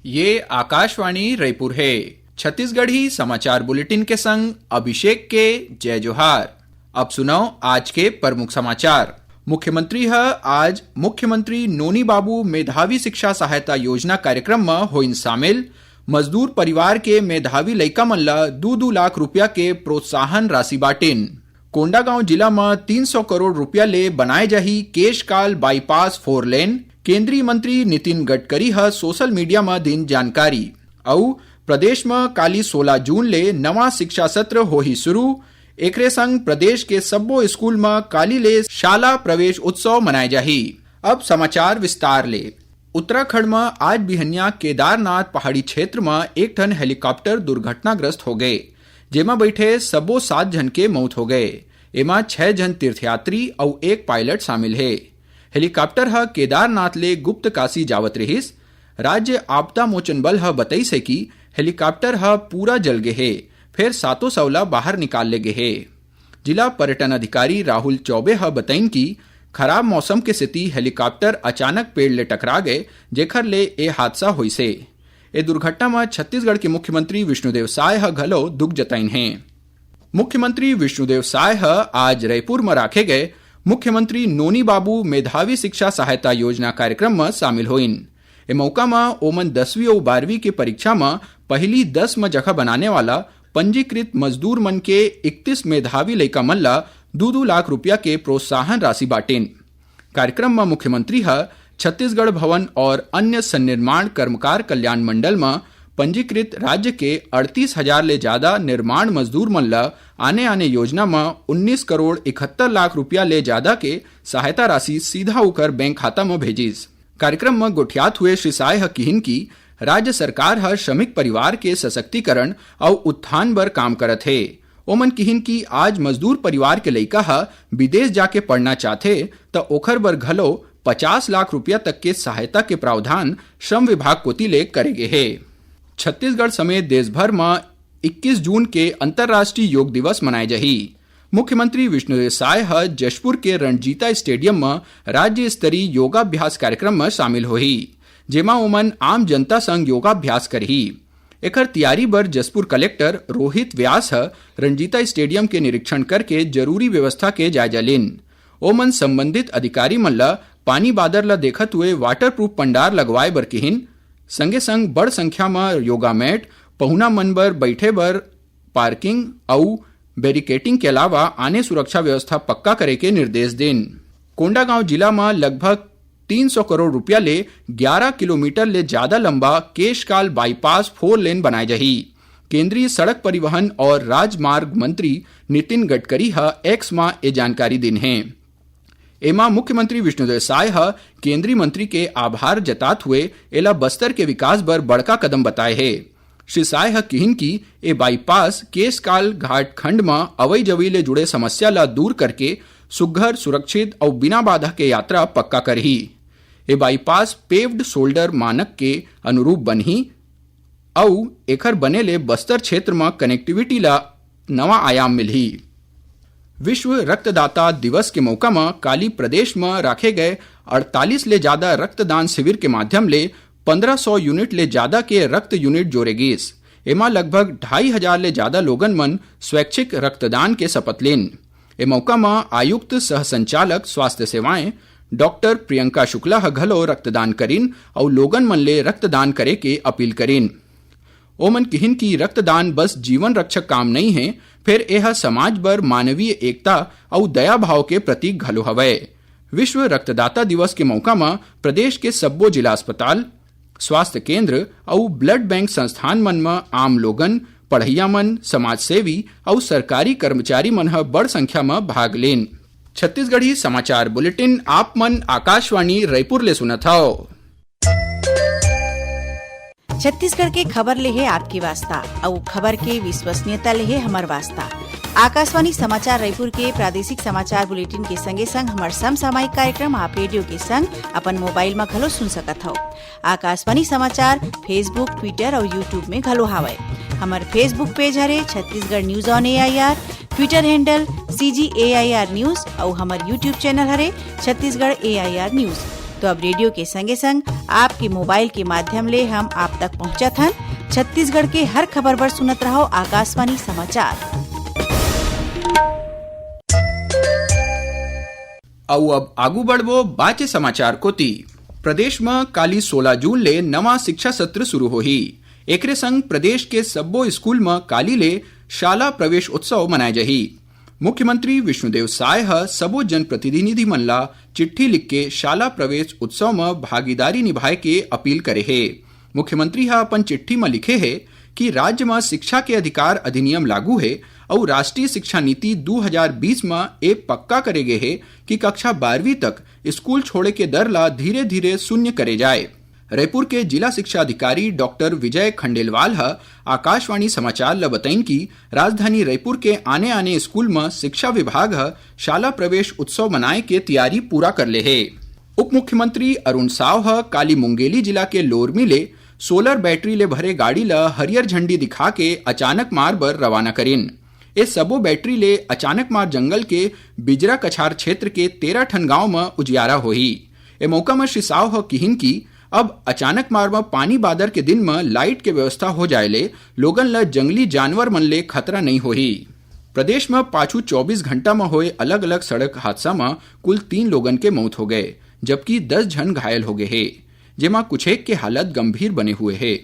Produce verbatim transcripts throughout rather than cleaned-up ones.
ये आकाशवाणी रायपुर हे। छत्तीसगढ़ी समाचार बुलेटिन के संग अभिषेक के जय जोहार। अब सुनव आज के प्रमुख समाचार। मुख्यमंत्री ह आज मुख्यमंत्री नोनी बाबू मेधावी शिक्षा सहायता योजना कार्यक्रम म होइन शामिल। मजदूर परिवार के मेधावी लइका मन ल दू दू लाख रुपया के प्रोत्साहन राशि बांटिन। कोंडागांव जिला म तीन सौ करोड़ रुपया ले बनाए जाही केशकाल बाईपास फोर लेन। केंद्रीय मंत्री नितिन गडकरी ह सोशल मीडिया म दिन जानकारी। अउ प्रदेश म काली सोला जून ले नवा शिक्षा सत्र होही शुरू। एकरे संग प्रदेश के सब्बो स्कूल म काली ले शाला प्रवेश उत्सव मनाए जाही। अब समाचार विस्तार ले। उत्तराखंड म आज बिहनिया केदारनाथ पहाड़ी क्षेत्र म एक ठन हेलीकॉप्टर दुर्घटनाग्रस्त हो गए, जेमा बैठे सबो सात झन के मौत हो गए। एमा छह झन तीर्थयात्री अउ एक पायलट शामिल हे। हेलीकॉप्टर ह केदारनाथ ले गुप्त काशी जावत रिहिस। राज्य आपदा मोचन बल ह बतइस हे कि हेलीकॉप्टर ह पूरा जल गे हे, फेर सातों शव ल बाहर निकाल ले गे हे। जिला पर्यटन अधिकारी राहुल चौबे ह बतइन कि खराब मौसम के सेती हेलीकॉप्टर अचानक पेड़ ले टकरा गए, जेखर ले ए हादसा होइस हे। ए दुर्घटना म छत्तीसगढ़ के मुख्यमंत्री विष्णुदेव साय ह घलो दुख जताइन हे। मुख्यमंत्री विष्णुदेव साय ह आज रायपुर म राखे गए मुख्यमंत्री नोनी बाबू मेधावी शिक्षा सहायता योजना कार्यक्रम म शामिल होइन। ए मौका म ओमन दसवीं अउ बारहवीं के परीक्षा म पहिली दस म जगह बनाने वाला पंजीकृत मजदूर मन के इकतीस मेधावी लइका मन ल दू दू लाख रुपया के प्रोत्साहन राशि बांटिन। कार्यक्रम म मुख्यमंत्री ह छत्तीसगढ़ भवन और अन्य सन्निर्माण कर्मकार कल्याण मंडल म पंजीकृत राज्य के अड़तीस हजार ले ज्यादा निर्माण मजदूर मन ल आने-आने योजना म उन्नीस करोड़ इकहत्तर लाख रुपया ले ज्यादा के सहायता राशि सीधा ओकर बैंक खाता म भेजिस। कार्यक्रम म गोठियात हुए श्री साय ह किहिन कि राज्य सरकार ह श्रमिक परिवार के सशक्तिकरण अउ उत्थान बर काम करत हे। ओमन किहिन कि आज मजदूर परिवार के लइका ह विदेश जाके पढ़ना चाहथे, त ओखर बर घलो पचास लाख रुपया तक के सहायता के प्रावधान श्रम विभाग कोति ले करे गे हे। छत्तीसगढ़ समेत देश भर म इक्कीस जून के अंतर्राष्ट्रीय योग दिवस मनाए जाही। मुख्यमंत्री विष्णुदेव साय ह जशपुर के रणजीता स्टेडियम म राज्य स्तरीय योगाभ्यास कार्यक्रम म शामिल होही, जेमा ओमन आम जनता संग योगाभ्यास करही। एखर तियारी बर जशपुर कलेक्टर रोहित व्यास ह रणजीता स्टेडियम के निरीक्षण करके जरूरी व्यवस्था के जायजा लीन। ओमन संबंधित अधिकारी मन ल पानी बादर ल देखत हुए वाटरप्रूफ पंडार लगवाए बर किहिन। संगे संग बड़ संख्या म योगा मैट, पहुना मन बर बैठे बर पार्किंग अउ बैरिकेडिंग के अलावा आने सुरक्षा व्यवस्था पक्का करे के निर्देश दिन। कोंडागांव जिला म लगभग तीन सौ करोड़ रुपया ले ग्यारह किलोमीटर ले ज्यादा लंबा केशकाल बाईपास फोर लेन बनाए जाही। केंद्रीय सड़क परिवहन और राजमार्ग मंत्री नितिन गडकरी ह एक्स म ए जानकारी दिन हे। एमा मुख्यमंत्री विष्णुदेव साय ह केंद्रीय मंत्री के आभार जतात हुए एला बस्तर के विकास बर बड़का कदम बताए हे। श्री साय ह किहिन कि ए बाईपास केशकाल घाट खंड म अवई जवई ले जुड़े समस्या ल दूर करके सुग्घर, सुरक्षित अउ बिना बाधा के यात्रा पक्का करही। ए बाईपास पेव्ड शोल्डर मानक के अनुरूप बनही अउ एखर बने ले बस्तर क्षेत्र म कनेक्टिविटी ल नवा आयाम मिलही। विश्व रक्तदाता दिवस के मौका म काली प्रदेश म राखे गए अड़तालीस ले ज्यादा रक्तदान शिविर के माध्यम ले पंद्रह सौ यूनिट ले ज्यादा के रक्त यूनिट जोरे गिस। एमा लगभग ढाई हजार ले ज्यादा लोगन मन स्वैच्छिक रक्तदान के शपथ लेन। ए मौका म आयुक्त सह संचालक स्वास्थ्य सेवाएं डॉक्टर प्रियंका शुक्ला ह घलो रक्तदान करिन अउ लोगन मन ले रक्तदान करे के अपील करिन। ओमन किहिन कि रक्तदान बस जीवन रक्षक काम नइ हे, फेर एह समाज बर मानवीय एकता अउ दया भाव के प्रतीक घलो हवय। विश्व रक्तदाता दिवस के मौका म प्रदेश के सब्बो जिला अस्पताल, स्वास्थ्य केंद्र अउ ब्लड बैंक संस्थान मन म आम लोगन, पढ़इया मन, समाजसेवी अउ सरकारी कर्मचारी मन ह बड़ संख्या म भाग लेन। छत्तीसगढ़ी समाचार बुलेटिन आप मन आकाशवाणी रायपुर ले सुनत हव। छत्तीसगढ़ के खबर ले हे आपके वास्ता, अउ खबर के विश्वसनीयता ले हे हमर वास्ता। आकाशवाणी समाचार रायपुर के प्रादेशिक समाचार बुलेटिन के संगे संग हमर समसामयिक कार्यक्रम आप रेडियो के संग अपन मोबाइल म घलो सुन सकत हव। आकाशवाणी समाचार Facebook, Twitter अउ YouTube में घलो हावय। हमर Facebook पेज हरे Chhattisgarh news on AIR, Twitter handle CG AIR news अउ हमर YouTube चैनल हरे छत्तीसगढ़ एआईआर न्यूज। तो अब रेडियो के संगे संग आपके मोबाइल के माध्यम ले हम आप तक पहुंचत हन। छत्तीसगढ़ के हर खबर बर सुनत रहो आकाशवाणी समाचार। अउ अब आगू बढ़बो बाचे समाचार कोति। प्रदेश म काली सोला जून ले नवा शिक्षा सत्र शुरू होही। एकरे संग प्रदेश के सब्बो स्कूल म काली ले शाला प्रवेश उत्सव मनाए जाही। मुख्यमंत्री विष्णुदेव साय ह सबो जनप्रतिनिधि मन ला चिट्ठी लिख के शाला प्रवेश उत्सव म भागीदारी निभाए के अपील करे हे। मुख्यमंत्री ह अपन चिट्ठी म लिखे हे कि राज्य म शिक्षा के अधिकार अधिनियम लागू हे अउ राष्ट्रीय शिक्षा नीति दू हजार बीस म ए पक्का करे गे हे कि कक्षा बारहवीं तक स्कूल छोड़े के दर ला धीरे-धीरे शून्य करे जाए। रायपुर के जिला शिक्षा अधिकारी डॉक्टर विजय खंडेलवाल ह आकाशवाणी समाचार ल बताइन कि राजधानी रायपुर के आने-आने स्कूल म शिक्षा विभाग ह शाला प्रवेश उत्सव मनाए के तैयारी पूरा कर ले हे। उप मुख्यमंत्री अरुण साव ह काली मुंगेली जिला के लोरमी ले सोलर बैटरी ले भरे गाड़ी ल हरियर झंडी दिखा के अचानक मार बर रवाना करिन। ए सबो बैटरी ले अचानक मार जंगल के बिजरा कछार क्षेत्र के तेरह ठन गांव म उजियारा होही। ए मौका म श्री साव ह किहिन कि अब अचानक मार म पानी बादर के दिन म लाइट के व्यवस्था हो जाए ले लोगन ल जंगली जानवर मन ले खतरा नइ होही। प्रदेश म पाछू चौबीस घंटा म होए अलग-अलग सड़क हादसा म कुल तीन लोगन के मौत हो गए, जबकि दस झन घायल हो गए हे, जेमा कुछेक के हालत गंभीर बने हुए हे।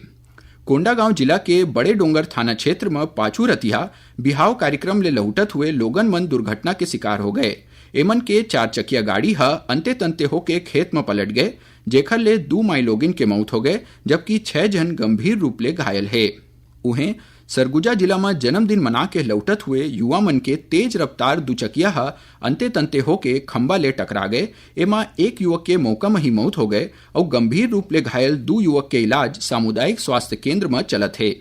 कोंडागांव जिला के बड़े डोंगर थाना क्षेत्र म पाछू रतिहा बिहाव कार्यक्रम ले लहुटत हुए लोगन मन दुर्घटना के शिकार हो गए। एमन के चार चकिया गाड़ी ह अंते तंते होके खेत म पलट गए, जेखर ले दू माई लोगिन के मौत हो गए, जबकि छह झन गंभीर रूप ले घायल हे। उहें, सरगुजा जिला म जन्मदिन मना के लौटत हुए युवा मन के तेज रफ्तार दुचकिया ह अंते तंते होके खंबा ले टकरा गए। एमा एक युवक के मौका म ही मौत हो गए अउ गंभीर रूप ले घायल दू युवक के इलाज सामुदायिक स्वास्थ्य केंद्र म चलत हे।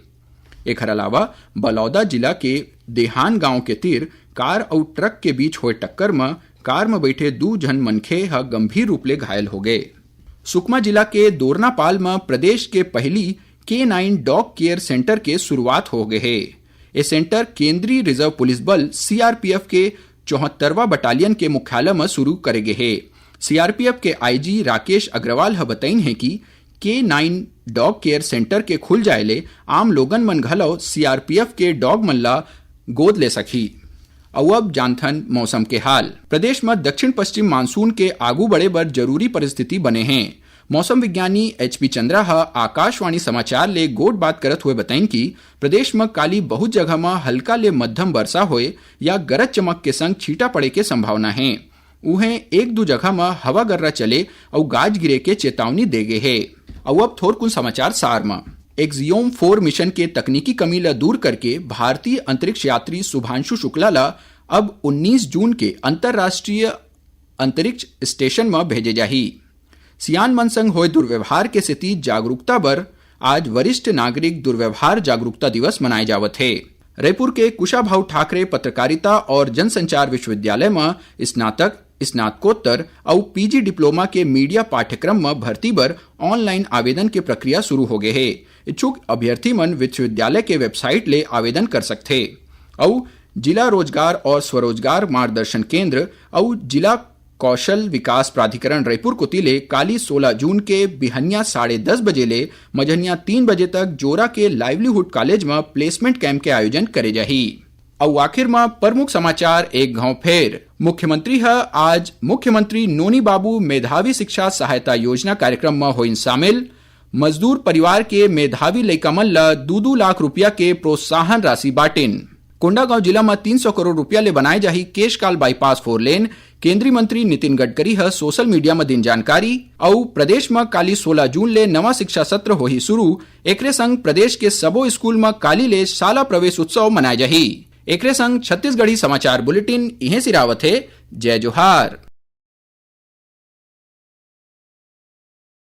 एखर अलावा बलौदा जिला के देहान गांव के तीर कार अउ ट्रक के बीच होए टक्कर म कार म बैठे दू झन मनखे ह गंभीर रूप ले घायल हो गए। सुकमा जिला के दोरनापाल म प्रदेश के पहली के नाइन डॉग केयर सेंटर के शुरुआत हो गए हे। ए सेंटर केंद्रीय रिजर्व पुलिस बल, सीआरपीएफ, के चौहत्तरवां बटालियन के मुख्यालय म शुरू करे गे हे। सीआरपीएफ के आईजी राकेश अग्रवाल ह बताइन हे कि के नाइन डॉग केयर सेंटर के खुल जाए ले आम लोगन मन घलो सीआरपीएफ के डॉग मन ला गोद ले सकही। अउ अब जानथन मौसम के हाल। प्रदेश म दक्षिण पश्चिम मानसून के आगू बढ़े बर जरूरी परिस्थिति बने हे। मौसम विज्ञानी एचपी चंद्रा ह आकाशवाणी समाचार ले गोठ बात करत हुए बताइन कि प्रदेश म काली बहुत जगह म हल्का ले मध्यम वर्षा होए या गरज चमक के संग छींटा पड़े के संभावना हे। उहें, एक दू जगह म हवा गर्रा चले अउ गाज गिरे के चेतावनी दे गे हे। अउ अब थोरकुन समाचार सार म। एक्सियोम फोर मिशन के तकनीकी कमी ल दूर करके भारतीय अंतरिक्ष यात्री शुभांशु शुक्ला ल अब उन्नीस जून के अंतर्राष्ट्रीय अंतरिक्ष स्टेशन म भेजे जाही। सियान मन संग होए दुर्व्यवहार के सेती जागरूकता बर आज वरिष्ठ नागरिक दुर्व्यवहार जागरूकता दिवस मनाए जावत हे। रायपुर के कुशाभाऊ ठाकरे पत्रकारिता और जनसंचार विश्वविद्यालय म स्नातक, स्नातकोत्तर अउ पीजी डिप्लोमा के मीडिया पाठ्यक्रम म भर्ती बर ऑनलाइन आवेदन के प्रक्रिया शुरू हो गए हे। इच्छुक अभ्यर्थी मन विश्वविद्यालय के वेबसाइट ले आवेदन कर सकथे अउ जिला रोजगार और स्वरोजगार मार्गदर्शन केंद्र अउ जिला कौशल विकास प्राधिकरण रायपुर कोति ले काली सोला जून के बिहनिया साढ़े दस बजे ले मझनिया तीन बजे तक जोरा के लाइवलीहुड कॉलेज म प्लेसमेंट कैंप के आयोजन करे जाही। अउ आखिर म प्रमुख समाचार एक घाव फेर। मुख्यमंत्री ह आज मुख्यमंत्री नोनी बाबू मेधावी शिक्षा सहायता योजना कार्यक्रम म होइन शामिल। मजदूर परिवार के मेधावी लइका मन ल दू दू लाख रुपया के प्रोत्साहन राशि बांटिन। कोंडागांव जिला म तीन सौ करोड़ रुपया ले बनाए जाही केशकाल बाईपास फोर लेन। केंद्रीय मंत्री नितिन गडकरी ह सोशल मीडिया म दिन जानकारी। अउ प्रदेश म काली सोला जून ले नवा शिक्षा सत्र होही शुरू। एकरे संग प्रदेश के सबो स्कूल म काली ले शाला प्रवेश उत्सव मनाए जाही। एकरे संग छत्तीसगढ़ी समाचार बुलेटिन इहें सिरावत हे। जय जोहार।